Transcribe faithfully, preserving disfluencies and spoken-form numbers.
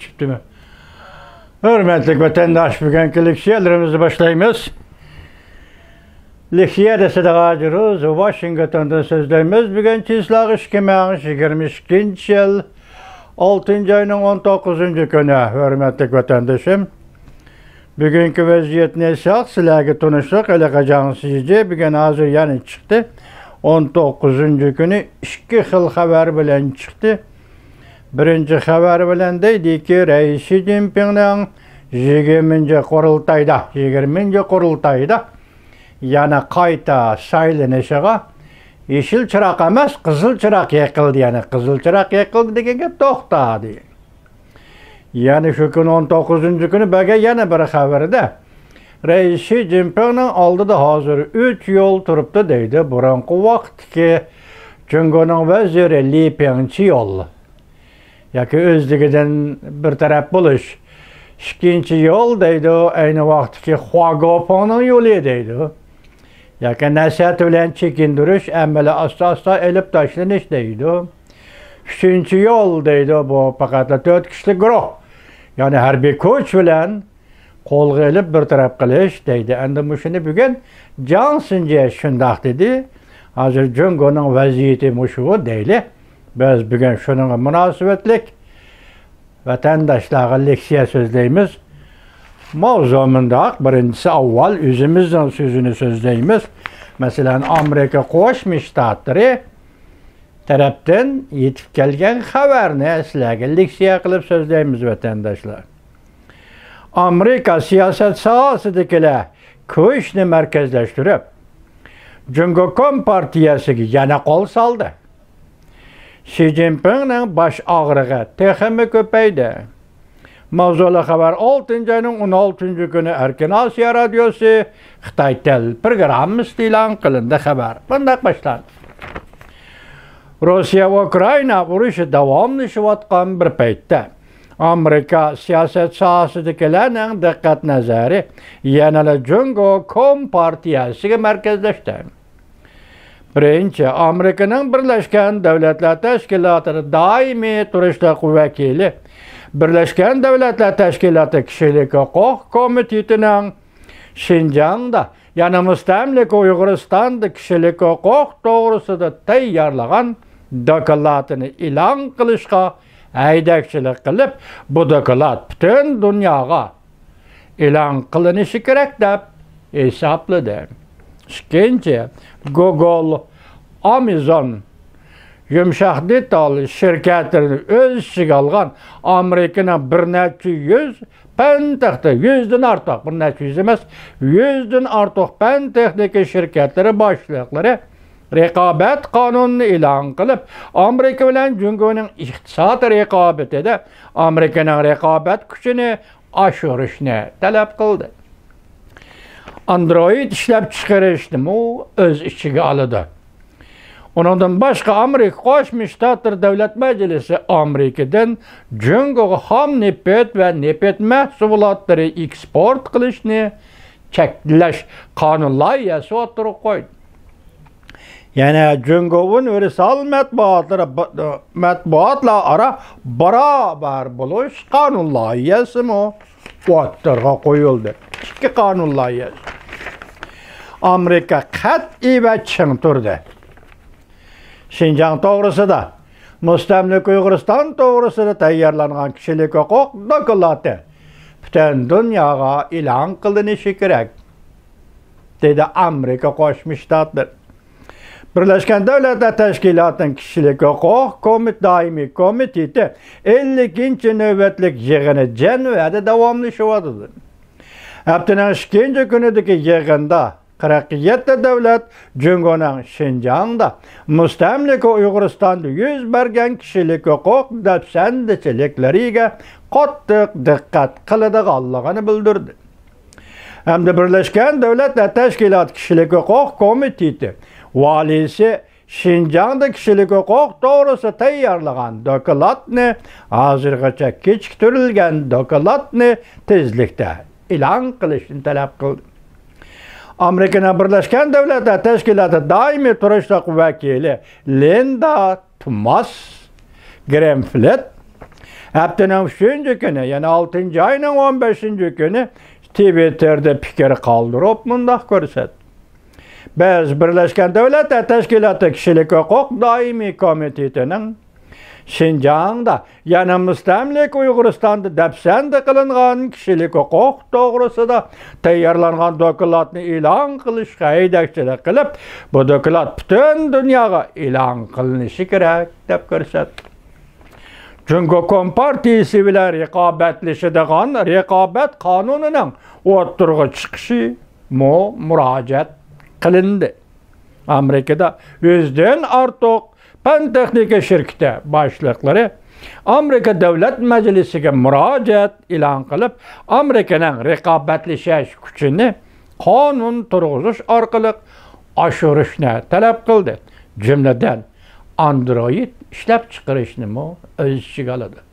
چىقتىمۇ؟ ھۆرمەتلىك ۋەتەنداش، بۈگۈنكى لېكسىيەلىرىمىزنى باشلايمىز. لېكسىيە دېسە ھازىر ۋاشىنگتوندىن سۆزلەيمىز. بۈگۈن چىسلاغ ئىككى مىڭ يىگىرمە ئىككىنچى يىل، ئالتىنچى ئاينىڭ ئون توققۇزىنچى كۈنى. ھۆرمەتلىك ۋەتەندىشىم، بۈگۈنكى ۋەزىيەتنى ئېيتساق، سىلەرگە تونۇشلۇق، ھېلىقى جاڭ شىجى بۈگۈن ھازىر يەنە چىقتى. ئون توققۇزىنچى كۈنى ئىككى خىل خەۋەر بىلەن چىقتى. بىرىنچى خەۋەر بىلەن دەيدىكى، رەئىس شى جىنپىڭنىڭ يىگىرمىنچى قۇرۇلتايدا، يىگىرمىنچى قۇرۇلتايدا يەنە قايتا سايلىنىشىغا يېشىل چىراغ ئەمەس، قىزىل چىراغ يېقىلدى. يەنە قىزىل چىراغ يېقىلدى دېگەن گەپ توختادى. يەنە شۇ كۈنى، ئون توققۇزىنچى كۈنى بەرگەن يەنە بىر خەۋىرىدە، رەئىس شى جىنپىڭنىڭ ئالدىدا ھازىر ئۈچ يول تۇرۇپتۇ دەيدۇ. بۇرۇنقى ۋاقىتتىكى جۇڭگونىڭ ۋەزىرى لى پىڭچى يول، ياكى ئۆزلۈكىدىن بىر تەرەپ بولۇش. ئىككىنچى يول دەيدۇ، ئەينى ۋاقىتتىكى خۇا گوپىڭنىڭ يولى دەيدۇ. ياكى نەسىھەت بىلەن چېكىندۈرۈش، ئەمەلىي ئاستا-ئاستا ئېلىپ تاشلىنىش دەيدۇ. ئۈچىنچى يول دەيدۇ، بۇ پەقەتلا تۆت كىشىلىك گۇرۇھ، يەنى ھەربىي كۈچ بىلەن قولغا ئېلىپ بىر تەرەپ قىلىش دەيدۇ. ئەمدى مۇشۇنى بۈگۈن جاڭ شىجى شۇنداق دېدى. ھازىر جۇڭگونىڭ ۋەزىيىتى مۇشۇ دەيلى. بىز بۈگۈن شۇنىڭغا مۇناسىۋەتلىك ۋەتەنداشلارغا لېكسىيە سۆزلەيمىز. ماۋزۇ مۇنداق، بىرىنچىسى، ئاۋۋال ئۆزىمىزنىڭ سۆزىنى سۆزلەيمىز. مەسىلەن، ئامېرىكا قوشما شتاتلىرى تەرەپتىن يېتىپ كەلگەن خەۋەرنى سىلەرگە لېكسىيە قىلىپ سۆزلەيمىز، ۋەتەنداشلار. ئامېرىكا سىياسەت ساھەسىدىكىلەر كۈچنى مەركەزلەشتۈرۈپ، جۇڭگو كومپارتىيەسىگە يەنە قول سالدى. شى جىنپىڭنىڭ باش ئاغرىقى تېخىمۇ كۆپەيدى. ماۋزۇلۇق خەۋەر ئالتىنچى ئاينىڭ ئون ئالتىنچى كۈنى ئەركىن ئاسىيا رادىيوسى خىتاي تىل پروگراممىسىدا ئېلان قىلىندى. خەۋەر مۇنداق باشلاندى. روسىيە ئۇكرائىنا ئۇرۇشى داۋاملىشىۋاتقان بىر پەيتتە، ئامېرىكا سىياسەت ساھەسىدىكىلەرنىڭ دىققەت نەزىرى يەنىلا جۇڭگو كومپارتىيەسىگە مەركەزلەشتى. بىرىنچى، ئامېرىكىنىڭ بىرلەشكەن دۆلەتلەر تەشكىلاتىدا دائىمىي تۇرۇشلۇق ۋەكىلى، بىرلەشكەن دۆلەتلەر تەشكىلاتى كىشىلىك ھوقۇق كومىتېتىنىڭ شىنجاڭدا، يەنى مۇستەملىكە ئۇيغۇرىستاندا كىشىلىك ھوقۇق توغرىسىدا تەييارلىغان دوكلاتىنى ئېلان قىلىشقا ھەيدەكچىلىك قىلىپ، بۇ دوكلات پۈتۈن دۇنياغا ئېلان قىلىنىشى كېرەك دەپ ھېسابلىدى. ئىككىنچى، گوگول، ئامازون، يۇمشاق دېتال شىركەتلىرىنى ئۆز ئىچىگە ئالغان ئامېرىكىنىڭ بىر نەچچە يۈز پەن تېخنىكا، يۈزدىن ئارتۇق، بىر نەچچە يۈز ئەمەس، يۈزدىن ئارتۇق پەن تېخنىكا شىركەتلىرى باشلىقلىرى رىقابەت قانۇنىنى ئېلان قىلىپ، ئامېرىكا بىلەن جۇڭگونىڭ ئىقتىساد رىقابىتىدە ئامېرىكىنىڭ رىقابەت كۈچىنى ئاشۇرۇشنى تەلەپ قىلدى. ئاندرويد ئىشلەپچىقىرىشنىمۇ ئۆز ئىچىگە ئالىدۇ. ئۇنىڭدىن باشقا، ئامېرىكا قوشما شتاتلىرى دۆلەت مەجلىسى ئامېرىكىدىن جۇڭگوغا خام نېفىت ۋە نېفىت مەھسۇلاتلىرى ئېكسپورت قىلىشنى چەكلەش قانۇن لايىھەسى ئوتتۇرىغا قويدى. يەنە جۇڭگو ئۇنىۋېرسال مەتبۇئاتلىرى، مەتبۇئاتلار ئارا باراۋەر بولۇش قانۇن لايىھەسىمۇ ئوتتۇرىغا قويۇلدى. ئىككى قانۇن لايىھەسى. ئامېرىكا قەتئىي ۋە چىڭ تۇردى. شىنجاڭ توغرىسىدا، مۇستەملىكە ئۇيغۇرىستان توغرىسىدا تەييارلانغان كىشىلىك ھوقۇق دوكلاتى پۈتۈن دۇنياغا ئېلان قىلىنىشى كېرەك، دېدى ئامېرىكا قوشما شتاتلىرى. بىرلەشكەن دۆلەتلەر تەشكىلاتىنىڭ كىشىلىك ھوقۇق كومىت-، دائىمىي كومىتېتى ئەللىكىنچى نۆۋەتلىك يىغىنى جەنۋەدە داۋاملىشىۋاتىدۇ. ھەپتىنىڭ ئىككىنچى كۈنىدىكى يىغىندا قىرىق يەتتە دۆلەت جۇڭگونىڭ شىنجاڭدا، مۇستەملىكە ئۇيغۇرىستاندا يۈز بەرگەن كىشىلىك ھوقۇق دەپسەندىچىلىكلىرىگە قاتتىق دىققەت قىلىدىغانلىقىنى بىلدۈردى. ھەمدە بىرلەشكەن دۆلەتلەر تەشكىلاتى كىشىلىك ھوقۇق كومىتېتى ۋالىيسى شىنجاڭدا كىشىلىك ھوقۇق توغرىسىدا تەييارلىغان دوكلاتنى، ھازىرغىچە كېچىكتۈرۈلگەن دوكلاتنى تېزلىكتە ئېلان قىلىشنى تەلەپ قىلدى. ئامېرىكىنىڭ بىرلەشكەن دۆلەتلەر تەشكىلاتى دائىمىي تۇرۇشلۇق ۋەكىلى لىندا توماس گرىنفىلد ھەپتىنىڭ ئۈچىنچى كۈنى، يەنى ئالتىنچى ئاينىڭ ئون بەشىنچى كۈنى تىۋىتتېردا پىكىر قالدۇرۇپ مۇنداق كۆرسەتتى: بىز بىرلەشكەن دۆلەتلەر تەشكىلاتى كىشىلىك ھوقۇق دائىمىي كومىتېتىنىڭ شىنجاڭدا، يەنى مۇستەملىكە ئۇيغۇرىستاندا دەپسەندە قىلىنغان كىشىلىك ھوقۇق توغرىسىدا تەييارلانغان دوكلاتنى ئېلان قىلىشقا ھەيدەكچىلىك قىلىپ، بۇ دوكلات پۈتۈن دۇنياغا ئېلان قىلىنىشى كېرەك، دەپ كۆرسەتتى. جۇڭگو كومپارتىيىسى بىلەن رىقابەتلىشىدىغان رىقابەت قانۇنىنىڭ ئوتتۇرىغا چىقىشىمۇ مۇراجىئەت قىلىندى. ئامېرىكىدا يۈزدىن ئارتۇق پەن تېخنىكا شىركىتى باشلىقلىرى ئامېرىكا دۆلەت مەجلىسىگە مۇراجىئەت ئېلان قىلىپ، ئامېرىكىنىڭ رىقابەتلىشىش كۈچىنى قانۇن تۇرغۇزۇش ئارقىلىق ئاشۇرۇشنى تەلەپ قىلدى. جۈملىدىن، ئاندرويىد ئىشلەپچىقىرىشنىمۇ ئۆز ئىچىگە ئالىدۇ.